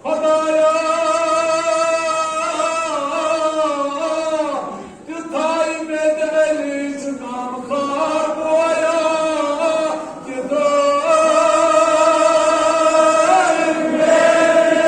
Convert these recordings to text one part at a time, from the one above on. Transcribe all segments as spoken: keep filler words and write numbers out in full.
خۄدایا، تیُتھے مےٚ تہِ علی چھُ غمخوار بویا، تیُتھے مےٚ تہِ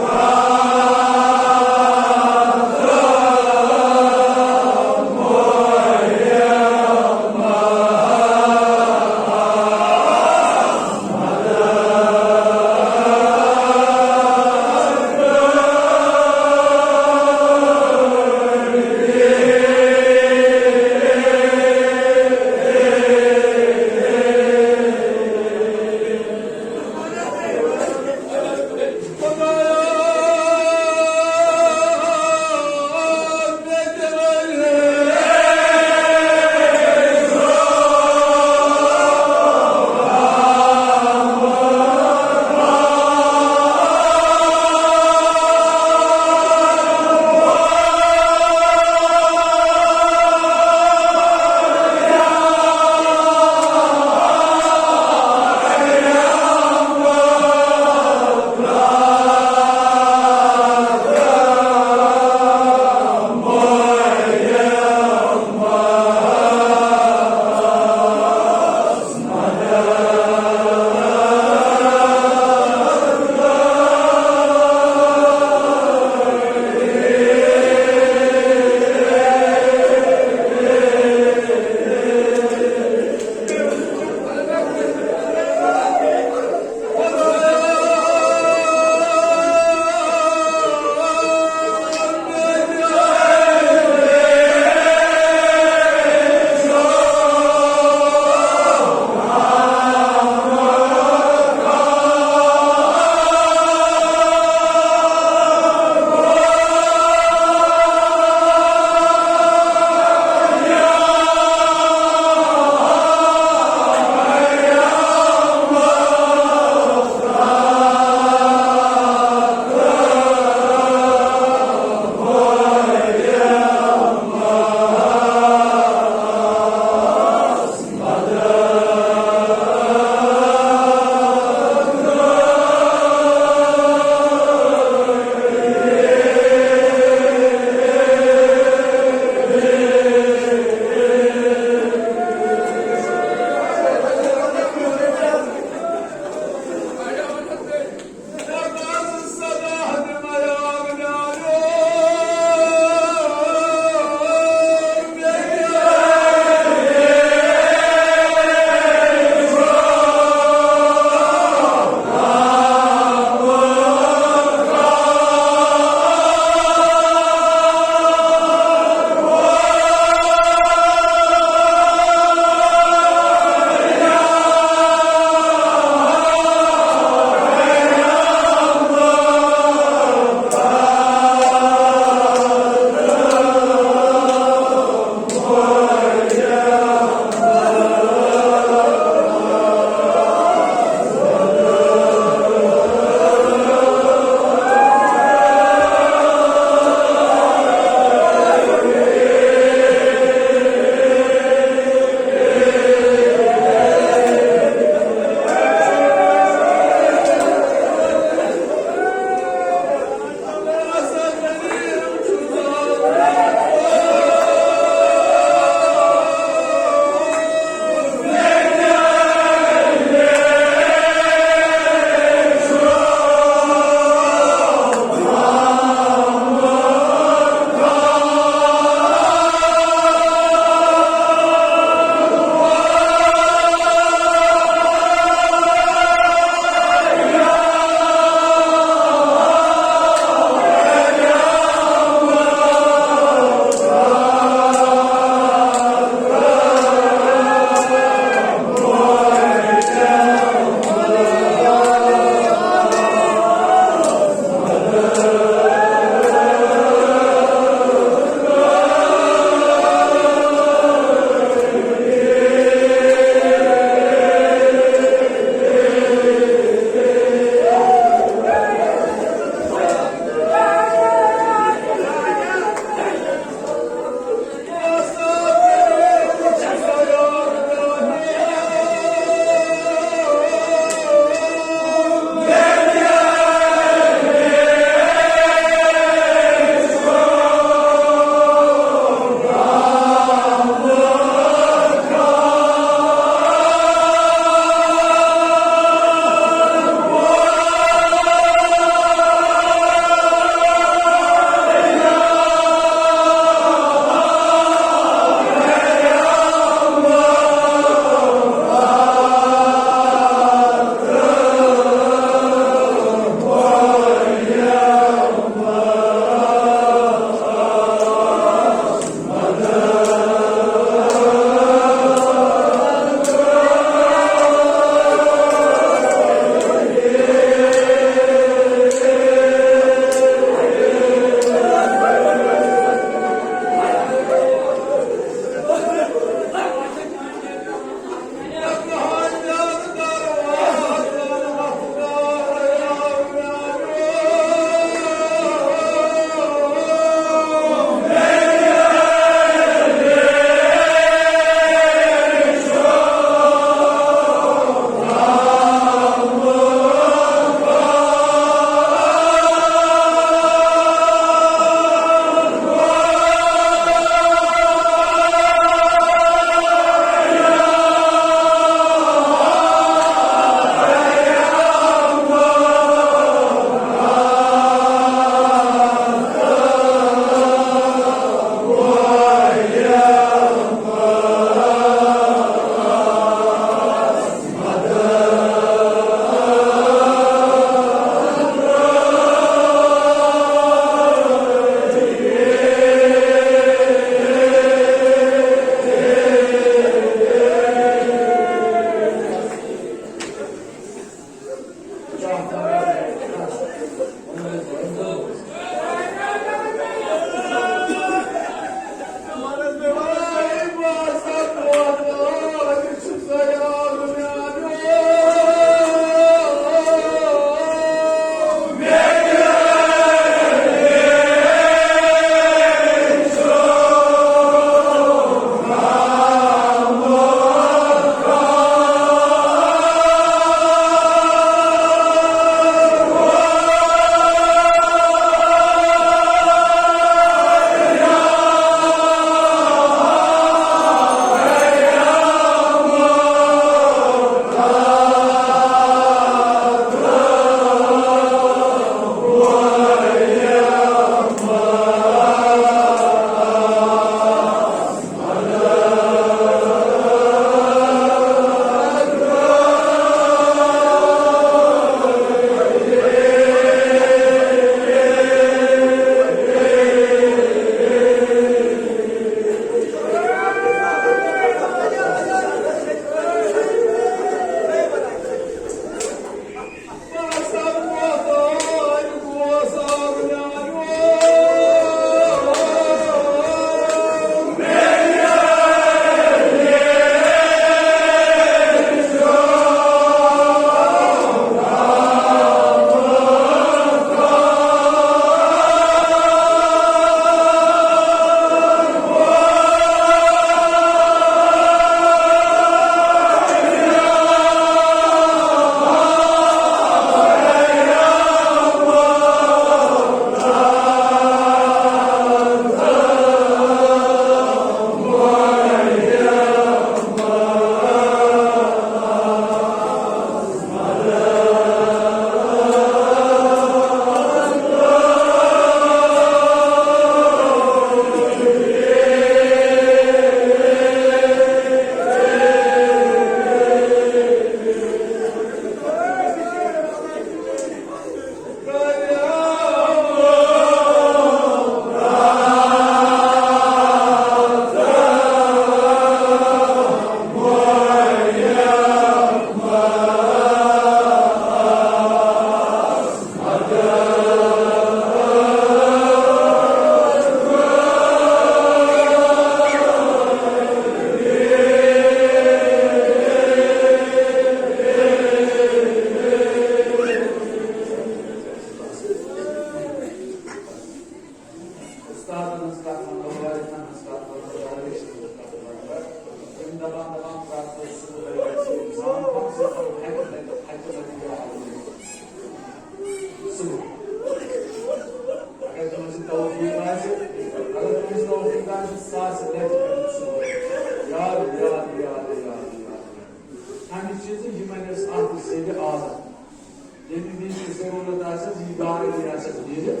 یہِ آسہِ اَسہِ نیٖرِتھ،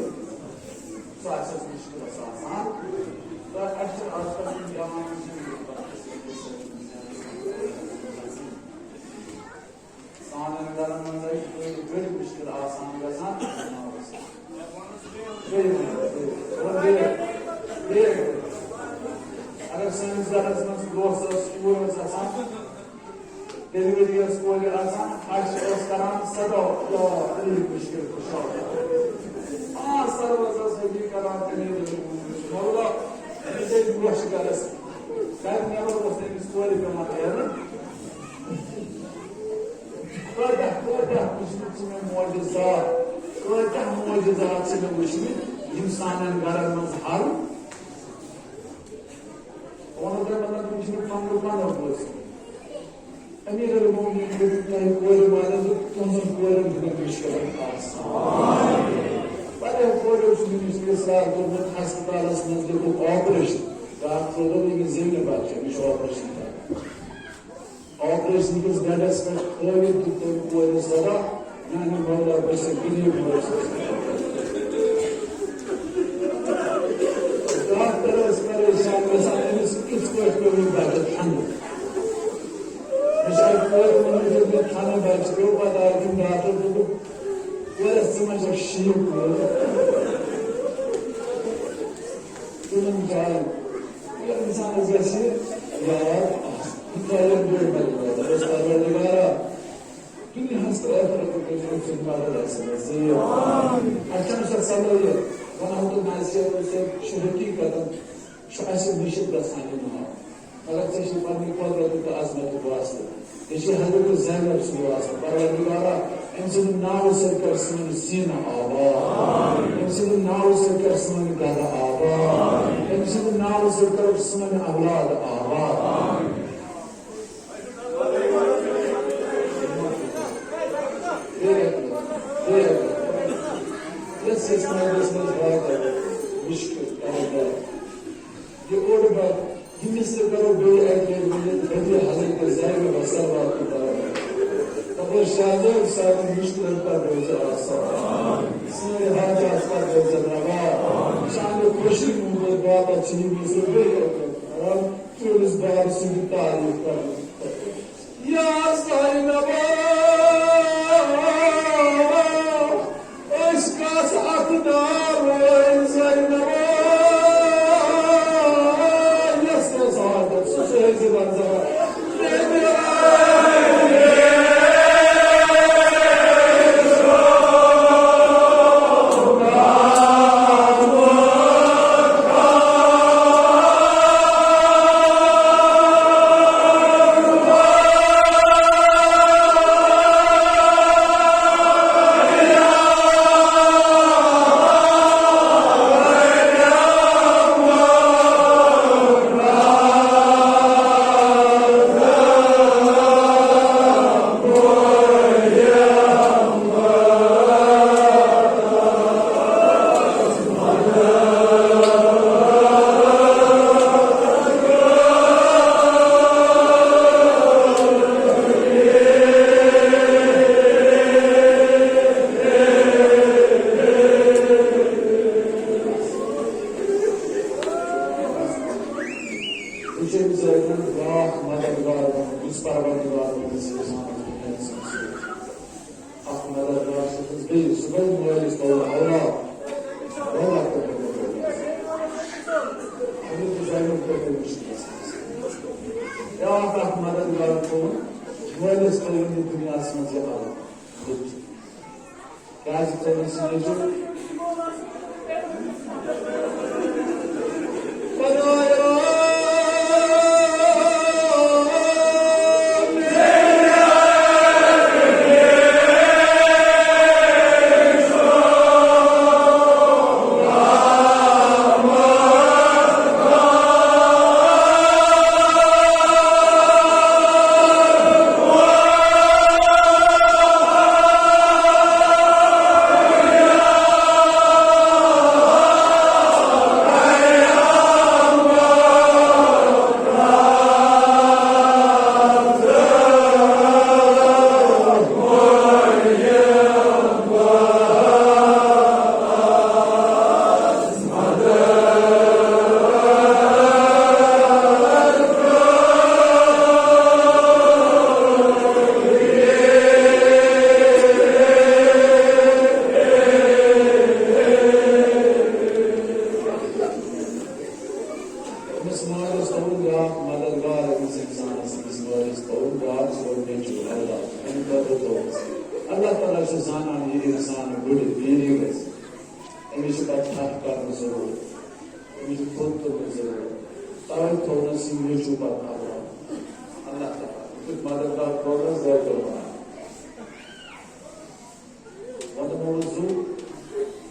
سُہ آسہِ اَسہِ مُشکِلَس آسان۔ تہٕ اَسہِ چھِ آز کَل یِم جوان چھِ، سانٮ۪ن گَرَن منٛز ٲسۍ بٔڑۍ بٔڑۍ مُشکِل آسان گژھان۔ بیٚیہِ وَنو، بیٚیہِ وَنو، بیٚیہِ، بیٚیہِ۔ اگر سٲنِس گَرَس منٛز دۄہ ٲس، کوٗر ٲس آسان، ڈیلیوری ٲس کورِ آسان، اَسہِ اوس کران سدا، یا علی مشکل کشا۔ پانٛژھ سروز ٲس حٲجی کران، تٔمۍ دوٚپ، مولا، یہِ گٔے برٛونٛہہ چھِ گرس۔ گرِ نٮ۪بر اوس أمِس کورِ پٮ۪وان پھیرُن۔ کٲتیٛاہ، کٲتیٛاہ وٕچھمٕتۍ چھِ مےٚ معجزات، کٲتیٛاہ معجزات چھِ مےٚ وٕچھمٕتۍ، یِم سانٮ۪ن گرن منٛز ہر ووٚنُو تۄہہِ، مطلب، تِم چھِنہٕ پنٛنُے پنٛنُے بوزان۔ امیر المومنین کٔرِو تۄہہِ کورِ والٮ۪ن تہٕ تُہنٛزن کورٮ۪ن ہٕنٛدٮ۪ن مُشکِلن آسان۔ واریاہ کورِ اوس مِنسٹری سال کوٚرمُت ہسپتالس منٛز، دیُتُکھ آپریشن۔ ڈاکٹرو دوٚپ، "ییٚمِس زیٚوِ نہٕ بچہِ، أمِس چھُ آپریشن کرُن۔" آپریشن کِس بیڈس پٮ۪ٹھ تھٲوِتھ دیُت تٔمۍ کورِ صدا، "میانہِ مولا، بہٕ چھَس غریٖب مٲلۍ سٕنٛز۔" ڈاکٹر ٲسۍ پریشان گژھان، أمِس کِتھ پٲٹھۍ پیوٚو یہِ بچہِ کھٮ۪نہٕ؟ مےٚ چھُ اَکہِ کورِ ووٚنمُت، ییٚلہِ مےٚ کھٮ۪نہٕ بچہِ پیوٚو، پتہٕ آو تٔمۍ ڈاکٹر، دوٚپُکھ، "کورِ، ژٕ ما چھَکھ شیٖک وول؟" تِمن جاین ییٚلہِ اِنسانَس گژھِ یاد آسُن، یہِ کَرِ بٔڑ مدد۔ اوس پروردگارا، دُنیاہَس تہٕ ٲخرتَس منٛز گژھِ أمۍ سٕنٛدِ مدد آسٕنۍ نصیٖب۔ اَسہِ چھَنہٕ سۄ صلٲحیت، وَنہو تہٕ نصیحت، سۄ چھِ حقیٖقتاً، چھُ اَسہِ مٔشِتھ گژھان یہِ ناو۔ مگر ژےٚ چھِ پننہِ قۄدرتُک تہٕ عظمتُک واسطہٕ۔ ژےٚ چھِ حضرت زینب سُنٛد واسطہٕ۔ پروردگارا، أمۍ سٕنٛدِ ناوٕ سۭتۍ کر سٲنۍ سیٖنہٕ آباد۔ أمۍ سٕنٛدِ ناوٕ سۭتۍ کر سٲنۍ گرٕ آباد۔ أمۍ سٕنٛدِ ناوٕ سۭتۍ کر سٲنۍ اولاد آباد۔ بیٚیہِ اَکہِ لَٹہِ، بیٚیہِ اَکہِ لَٹہِ۔ یَتھ سلسلَس منٛز واتو مُشکِل، قرضدار۔ یہِ اوٚڑ بَتہٕ، ییٚمِس تہِ کرو بیٚیہِ اَکہِ لَٹہِ ؤنِتھ، ربی حضرت زینب صلوات تہٕ برکت۔ دَپو شاہ صٲب، سانٮ۪ن مُشکِلَن کر روزِ آسان۔ سٲنۍ حاجات کر روزِ روا۔ سانہِ خوشی منٛز واتان چھِ یِم یُس بیٚیہِ اَکہِ لَٹہِ کران، چٲنِس باب سٕنٛدِ تعریٖف کرنہٕ۔ یا زینبا، أسۍ کَس اَتھٕ ناوَے زینبا، یَس تَس حاجت سُہ چھُ أسۍ دِوان زَبان۔ وٕچھ، أمِس ٲسۍ نہٕ بیٛاکھ مددگار بنُن، یُس پروردگار بنُن، یُس اِنسانَس دُنیاہَس منٛز سوٗز۔ اَکھ مددگار چھُ أمِس بیٚیہِ، سُہ گوٚو مٲلِس تھوٚوُن اولاد۔ اولاد کوٚر تٔمۍ مدد۔ حضرت زینب کوٚر تٔمۍ مُشکِلَس منٛز۔ بیٛاکھ اَکھ مددگار تھوٚوُن مٲلِس، تھوٚوُن یہِ دُنیاہَس منٛز یہِ اولاد۔ کیٛازِ کوٚرُن سُہ نیٚچوٗ؟ پتہٕ حق کرنٕچ ضروٗرت، أمِس چھُ خود تُلنٕچ ضروٗرت۔ توے تھوٚونَس یہِ نیٚچوٗ پتہٕ اللہ۔ اللہ تعالیٰ دیُت مددگار تھوٚونَس زٲوِج ماجہِ۔ وۄنۍ دَپو أسۍ زُو،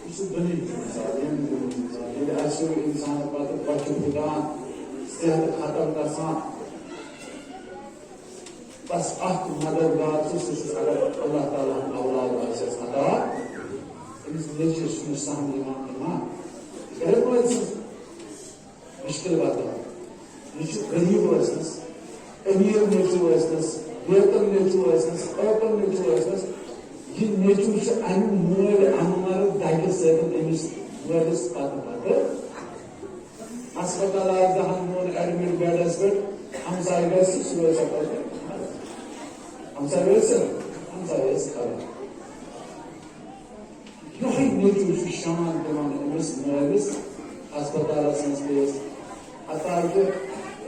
یہِ چھُ دُنیاہُک اِنسان، ییٚمہِ دُنیاہُک اِنسان۔ ییٚلہِ آسہِ اِنسان پتہٕ بۄچھِ پھُٹان، صحت ختم گژھان، بس اکھ مددگار چھُ، سُہ چھُ اگر اللہ تعالیٰ ہن اولاد آسٮ۪س عطا، أمِس نیٚچوِس چھُنہٕ سہم یِوان، یِوان۔ گرِ وٲلۍ سٕنٛز مُشکِل واتان۔ یہِ چھُ غریٖب ٲسنَس، أمیٖر نیٚچوٗ ٲسنَس، بیکل نیٚچوٗ ٲسنَس، ٲکل نیٚچوٗ ٲسنَس، یہِ نیٚچوٗ چھُ اَمہِ مٲلۍ اَمارٕ دَگہِ سۭتۍ أمِس مٲلِس پتہٕ پتہٕ ہسپتال آسہِ دَہَن دۄہَن ایڈمِٹ بیڈَس پٮ۪ٹھ، ہمسایہِ گژھِ، سُہ روزِ ہسپتالَس پٮ۪ٹھ۔ ہمسایہِ روزِ، ہمسایہِ روزِ خبر۔ یِہوٚے نیٚچوٗ چھُ شان دِوان أمِس مٲلِس ہسپتالَس منٛز پیش۔ حتیٰ کہِ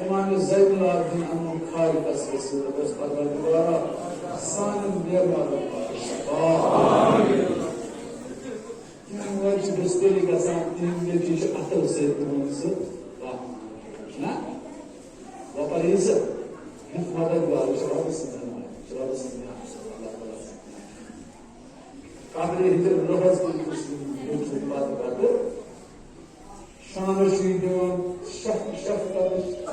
امام زین العابدین اَنُن خالقَس ٲسۍ، دوٚپُس، "پروردگارا، سانٮ۪ن بٮ۪مارَن کر شفا۔" یِم وٲلۍ چھِ بِستٲری گژھان، تِہِنٛدۍ نیٚچوٗ چھِ اَتھو سۭتۍ تِمَن سُہ پاک۔ چھُنہ؟ وۄپَر یی سُہ، یُتھ مدد وول چھُ رۄبہٕ سٕنٛدِ ناوٕ، چھُ رۄبہٕ سٕنٛدِ ناوٕ، اللہ تعالیٰ سٕنٛدِ ناوٕ۔ قبرِ ہِنٛدِ لفظ تہِ یُس یِم نیٚچوٗ پتہٕ پتہٕ شانشی دِوان، شف-، شفقتٕچ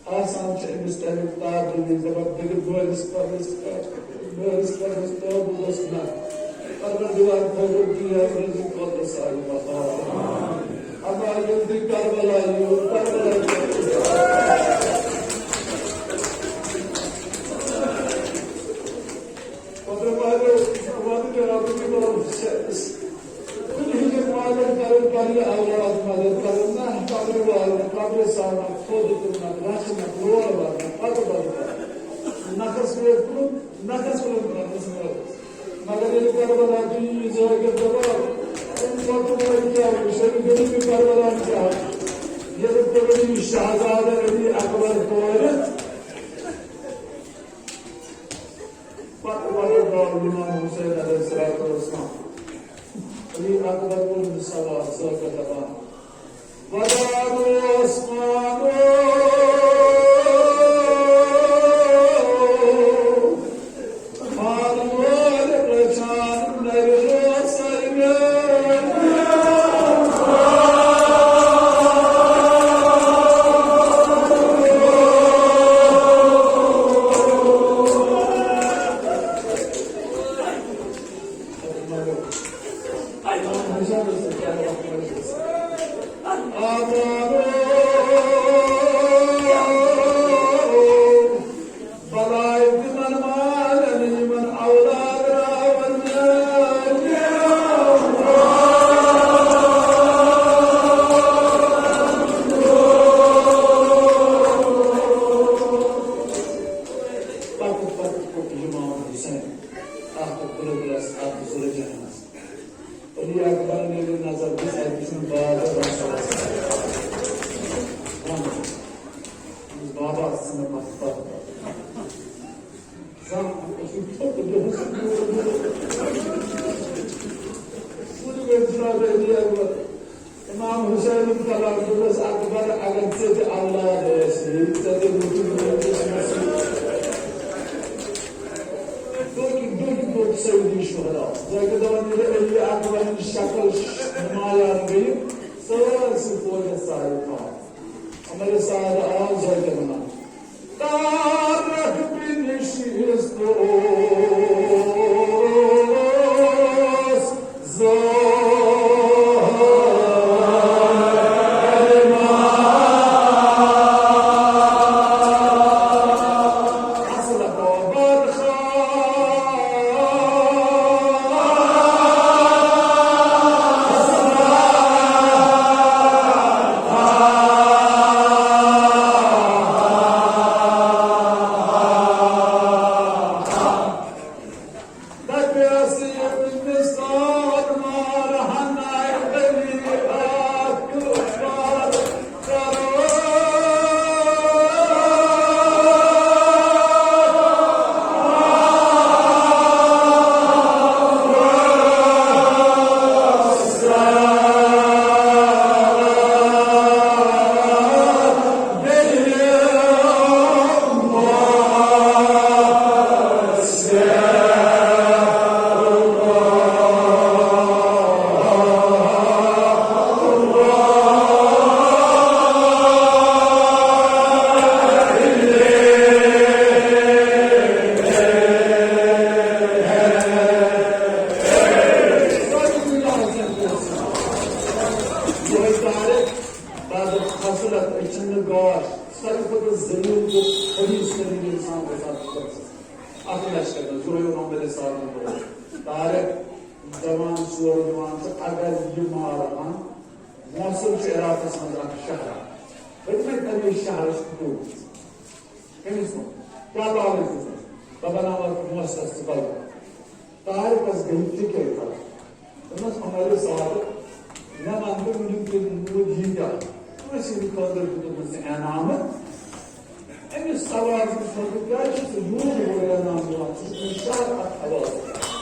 آسان چھِ أمِس تَمیُک تاب دِنٕچ، دَپان، "بہٕ دِمہٕ مٲلِس پَنٕنِس، مٲلِس پَنٕنِس قٲبوٗلَس نہ۔" پروردگار، فضل کیا رزق وقت ساری بہار۔ اما ییٚلہِ تُہۍ کربلا یِیِو، کربلا یِیِو۔ پتہٕ والو، وَنہٕ کہِ رَبہٕ دِوان چھِ أسۍ۔ کُنہِ ہِنٛدِ مالَن کَرو پَنٕنہِ اولاد مَدَد کَرو، نہ قبرِ والَن، قبرِ سالَن، تھوٚد تُلنَکھ، رَچھنَکھ، لول وَرنَکھ، پَتہٕ بَدَل کَرو۔ نَکھَس ویٹ تُلُن، نَکھَس تُلُن پَنٕنِس مٲلِس۔ مگر ییٚلہِ کربلا تُہۍ یہِ زٲوِتھ دَپان، أمۍ پَتہٕ وۄنۍ کیٛاہ وٕچھ؟ أمۍ گٔے نہٕ کربلا کیٛاہ؟ ییٚلہِ کوٚرُن یہِ شہزادٕ علی اکبر پٲرِتھ، پتہٕ وتہٕ درٛاو امام حسین علیہ الصلوۃ والسلام۔ علی اکبر کوٚر أمِس سوال، زٲوِتھ دَپان، ودان عثمان، مال مال رچان نر روسر۔ بلائے تِمن مالن یِمن اولاد راوَن۔ پتہٕ پتہٕ پوٚک امام حسین اتھ بُلبُلس، اتھ زُلجناہس۔ علی اکبرن ییٚلہِ نظر دِژ، اتہِ چھُنہٕ بابا باسان۔ بابا ژھٕنن اتھ پتھ۔ زانٛہہ اوس یہِ تھوٚد دۄہس۔ کُنہِ گٔے جناب علی اکبر۔ امام حسین کلام دوٚپُس، اکبر، اگر ژےٚ تہِ اولاد ٲسی، ژےٚ تہِ وُچھُن میٲنِس نصیٖبس۔ ڈوٚکۍ، ڈوٚکۍ پوٚک سیدی شہدا۔ زٲکہِ دۄہن ییٚلہِ علی اکبرٕنۍ شکل نمایان گٔیہِ، سٲرسٕے فوجس ژایہِ پاو۔ عمر سعد آو زٲکہِ وَنان، تارک بنشست اوست ظالمان۔ اصل تو برخاست۔ یِہوٚے طارق، بعد خصلت، أچھن نہٕ گاش، ساروی کھۄتہٕ ذلیل تہٕ خبیث تریٖن انسان گژھِ آسُن۔ اَتھ لَچھِ کَتہِ منٛز یِہوٚے اوٚنُم مےٚ رِسالَن منٛز۔ طارق، زَمانہٕ ژور یِوان تہٕ اگر یہِ مارٕ ہن، موصل چھُ عراقَس منٛز اَکھ شہر۔ ؤنۍ مےٚ تَمے شہرَس حکوٗمت۔ کٔمِس ووٚن؟ کیٛاہ تعلق چھُس؟ بہٕ بناوَکھ موسس ژٕ بَدل۔ طارقس گٔے فِکر کَتھ۔ دوٚپنَس، "عمر صاحب، مےٚ وَن تہٕ وٕنیُک تہِ موٗد یہِ کیٛاہ؟ کٲنٛسہِ ہِنٛدِ خٲطرٕ دیُتمُت ژےٚ انعامہٕ؟ أمِس سوال چھُ پرٛژھمُت، کیٛازِ چھُ ژٕ یوٗت بوٚڑ انعام دِوان؟ ژٕ چھُکھ مےٚ شہر اَکھ حوالہٕ کران۔"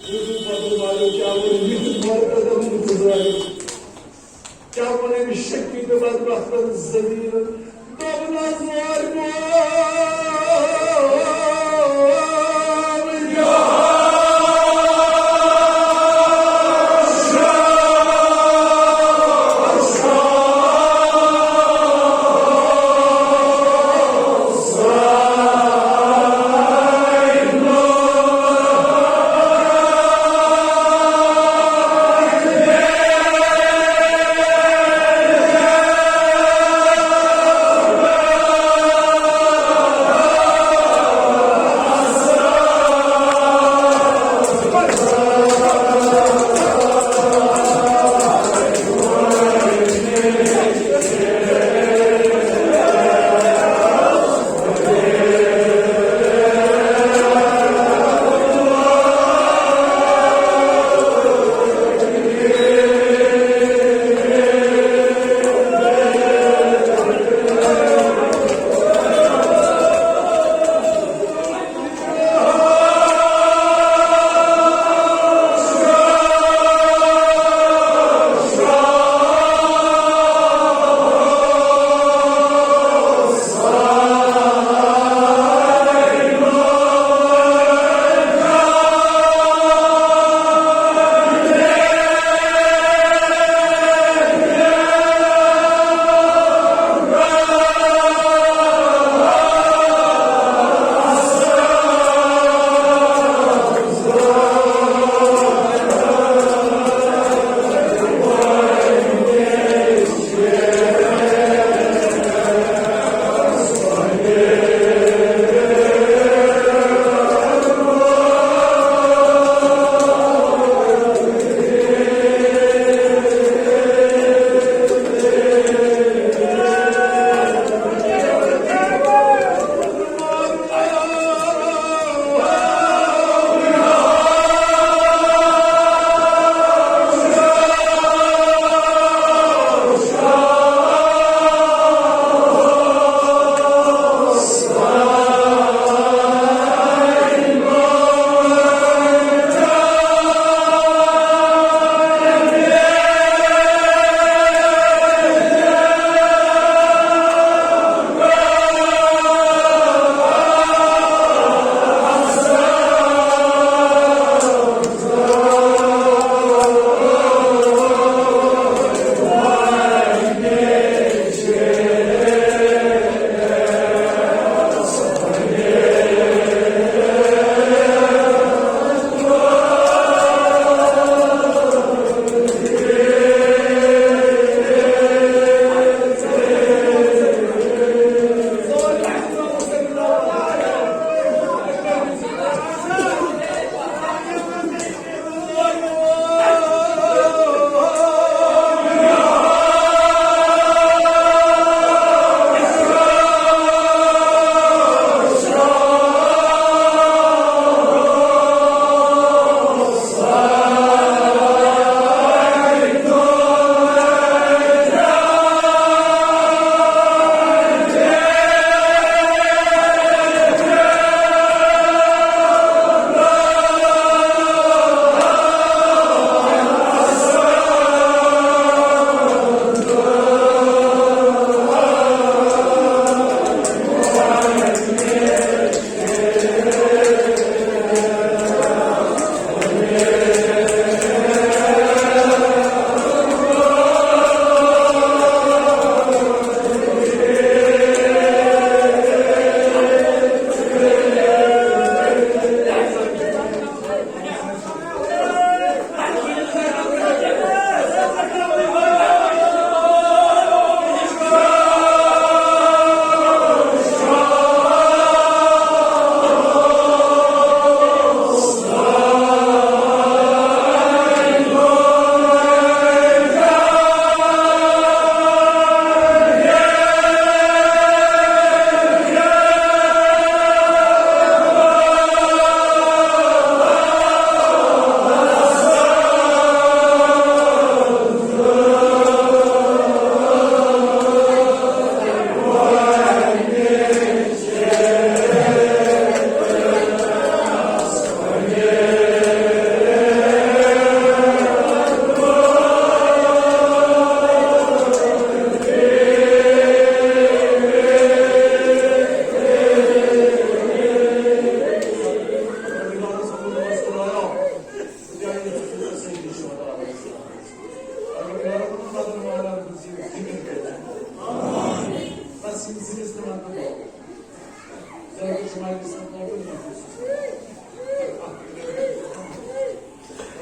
اردو پتہٕ والو کیٛاہ ووٚن یِتھ مرکزن گُزٲرِتھ؟ کیٛاہ ووٚن أمۍ شکی تہٕ بدبختن ضمیٖرن؟ دوٚپنس، "وارٕ گوٚو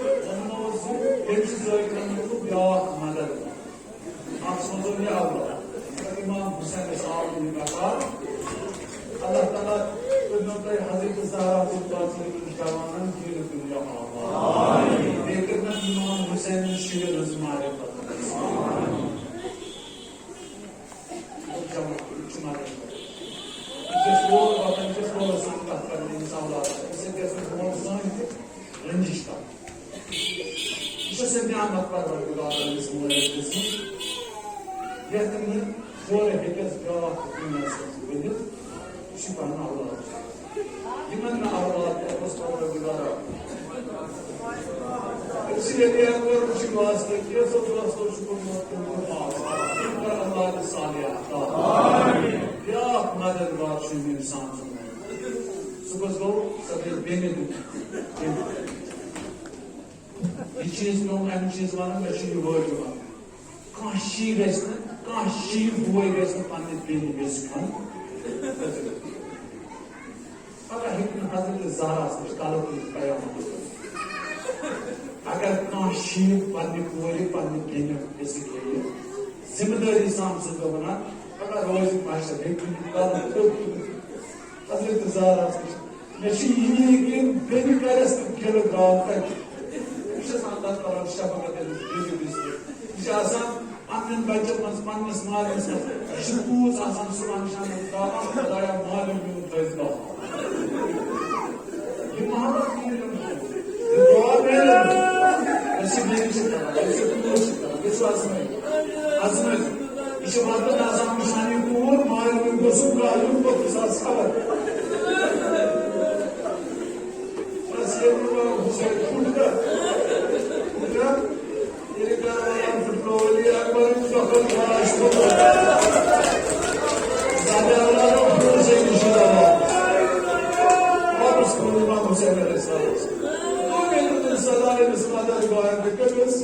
ووٚنمو زِ ییٚمہِ سۭتۍ زٲوۍ کرن وول بیٛاکھ مدد۔ اکھ سوزو مےٚ اولاد۔ امام حسین صاحب یہِ بکار۔ اللہ تعالیٰ کٔرنو تۄہہِ حضرت زہرا ہٕنٛدۍ پٲٹھۍ یِمن جوانن دیٖنُک دُنیا آباد۔ بیٚیہِ کٔرنَکھ امام حسین شیٖر ہٕنٛز معرفت۔ جمع چھُ مدد کران۔ یہِ چھُ سون وطن، یہِ چھُ سون سان کتھ کران أمِس اولادس۔ أمِس سۭتۍ گژھِ نہٕ برونٛٹھ زٕہٕنۍ تہِ رٔنجِش کرُن۔ یہِ چھُ سُہ نعمت پروردگار عالمس مٲلِس دِژمٕژ، یتھ نہٕ ہورٕ ہیٚکٮ۪س بیٛاکھ دُنیاہس منٛز ؤنِتھ۔ یہِ چھُ پنُن اولاد۔ یِمن نہٕ اولاد تہِ اوس پروردگارا۔ أسۍ چھِ ییٚتہِ اَنوَر وٕچھِنۍ واسطے، کینٛژھو دوستو چھُ کوٚرمُت تِمن معاف۔ تِم کر اللہ تہِ صالح عطا۔ بیٛاکھ مددگار چھُ أمۍ اِنسان سُنٛد۔ صُبحس گوٚو سۄ گٔے بیٚنہِ دیُن۔ یہِ چیٖز پیوٚم، اَمہِ چیٖز وَنُن، مےٚ چھُ یہِ وٲجِب وَنُن۔ کانٛہہ شی گژھِ نہٕ، کانٛہہ شی بوے گژھِ نہٕ پننہِ بیٚنہِ ویٚسہِ کھیوٚن۔ پتہٕ ہیٚکہِ نہٕ حضرت زہراہَس نِش غلط یہِ قیامت۔ اگر کانٛہہ شی پننہِ کورِ، پننہِ بیٚنہِ ویٚسہِ کھیٚیہِ، ذمہٕ دٲری سان چھُس بہٕ وَنان، پگاہ روزِ محشر، ہیٚکہِ نہٕ غلط۔ حضرت زہراہَس نِش۔ مےٚ چھُ یہِ یقیٖن، بیٚنہِ کَرٮ۪س نہٕ گِلہٕ درٛاو کَتہِ۔ یہِ چھُ آسان اللہ تعالیٰ ہَن شفقت أمِس بیٚنہِ دِژمٕژ۔ یہِ چھُ آسان پنٛنٮ۪ن بَچَن منٛز، پنٛنِس مالِس منٛز۔ یہِ چھُ پوٗژ آسان صُبحن شامَن ترٛاوان، خۄدایا مالیُن میون دٔسۍ بَہہ۔ یہِ محبت میلہِ نہٕ۔ یہِ دُعا میلہِ نہٕ۔ أسۍ چھِ بیٚنہِ چھِ کَران، أسۍ چھِ پوٗژ چھِ کَران، أسۍ چھِ آسان۔ عظمت۔ یہِ چھِ وَتَن آسان وٕچھان یہِ کوٗر، ماے وٕنۍ گوٚژھُم کالہِ پوٚتُس آز خبر۔ بس ییٚلہِ نہٕ وۄنۍ حُسین پھُٹ کر، پھُٹ کر، ییٚلہِ گَرٕ والٮ۪ن پھُٹرو ؤلی اکبر یُس دۄکھَن لاش ووٚتھ۔ زیادٕ اولادو پھُٹرو حُسین نِش دوا۔ واپس کوٚر اِمام حُسین علیہ السلام۔ گوٚو ییٚلہِ نہٕ صدا أمِس مدد گوٚو تہٕ کٔمِس؟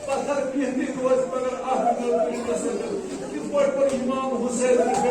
پتھر بِہتٕے روزِ مگر اکھ نٔو تٔمِس سۭتۍ۔ یِتھ پٲٹھۍ کوٚر امام حسین۔